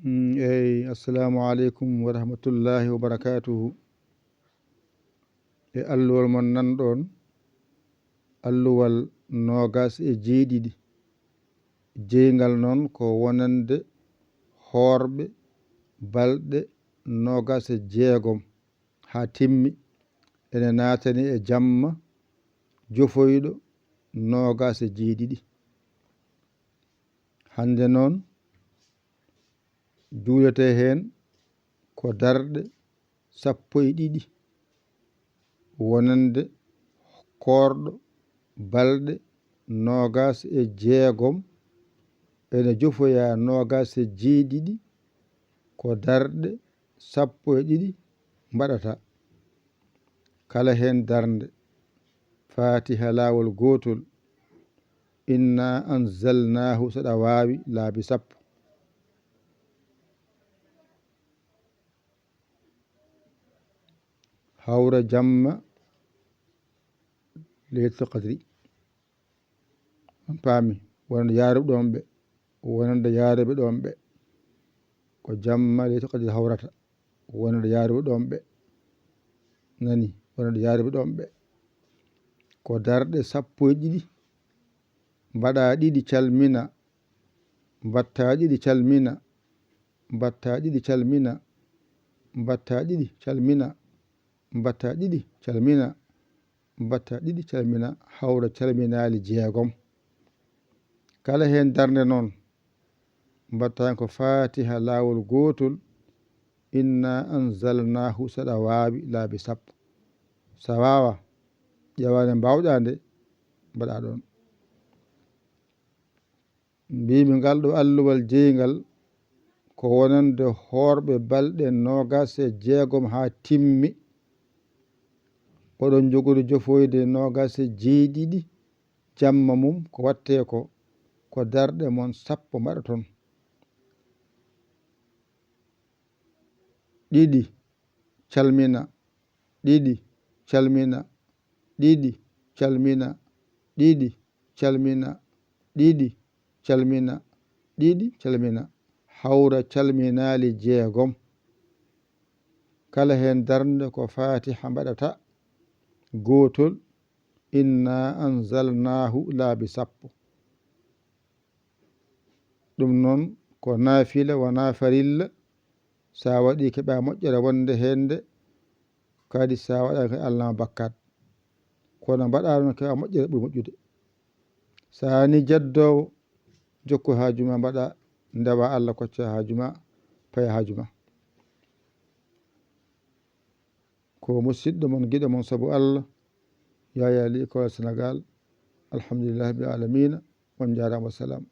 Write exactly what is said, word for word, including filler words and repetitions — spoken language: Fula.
Mm, eyi, assalamu aleykum wa rahmatullahi wa barakatuhu. E alluwal mon nan ɗon, alluwal noogas e jeeɗiɗi. Jeyngal noon ko wonande hoorɓe balɗe noogas e jeegom haa timmi. Ene naatani e jamma jofoyɗo noogas e jeeɗiɗi. Hannde noon, juuletee heen ko darɗe sappo e ɗiɗi, wonande koorɗo balɗe noogas e jeegom, ene jofoya noogas e jeeɗiɗi, ko darɗe sappo e ɗiɗi mbaɗata. Kala heen darnde, Faatiha laawol gootol, inna anzalnaahu, saɗa waawi laabi sappo. Hawra jamma Leylatul Qadri. On paami, wonande yaaruɓe ɗon ɓe, wonande yaaruɓe ɗon ɓe. Ko jamma Leylatul Qadri hawrata, wonande yaaruɓe ɗon ɓe. Nani, wonande yaaruɓe ɗon ɓe. Ko darɗe sappo e ɗiɗi, mbaɗa ɗiɗi calmina, mbatta ɗiɗi calmina, mbatta ɗiɗi calmina, mbatta ɗiɗi calmina, mbatta ɗiɗi calmina, mbatta ɗiɗi calmina, hawra calminaali jeegom. Kala heen darnde noon, mbatta heen ko Faatiha laawol gootol, inna anzalnaahu, saɗa waawi laabi sappo. So a waawa, ƴeewa nde mbaawɗaa nde, mbaɗa ɗoon. Mbiimi ngal ɗo alluwal jeyngal ko wonande hoorɓe balɗe noogas e jeegom haa timmi. Oɗon njogori jofoyde noogas e jeeɗiɗi jamma mum, ko waɗtee ko, ko darɗe mon sappo mbaɗoton. Ɗiɗi, calmina, ɗiɗi, calmina, ɗiɗi, calmina, ɗiɗi, calmina, ɗiɗi, calmina, ɗiɗi, calmina. Hawra calminaali jeegom. Kala heen darnde ko Faatiha mbaɗata, gootol, inna anzalnaahu laabi sappo. Ɗum noon ko naafila, wonaa farilla. So a waɗii keɓa moƴƴere wonde heen nde, kadi so a waɗaani kadi alnama bakkat. Kono mbaɗa noon keɓa moƴƴere ɓuri moƴƴude. So a ni jaddoowo, jokku haaju ma mbaɗa, ndewa Allah kocca haaju ma, paya haaju ma. Ko musiɗɗo mon, giɗo mon sabu Allah, Yaya Ly, École Sénégal. Alhamdulillahi rabbil alamina. On njaaraama, wassalam.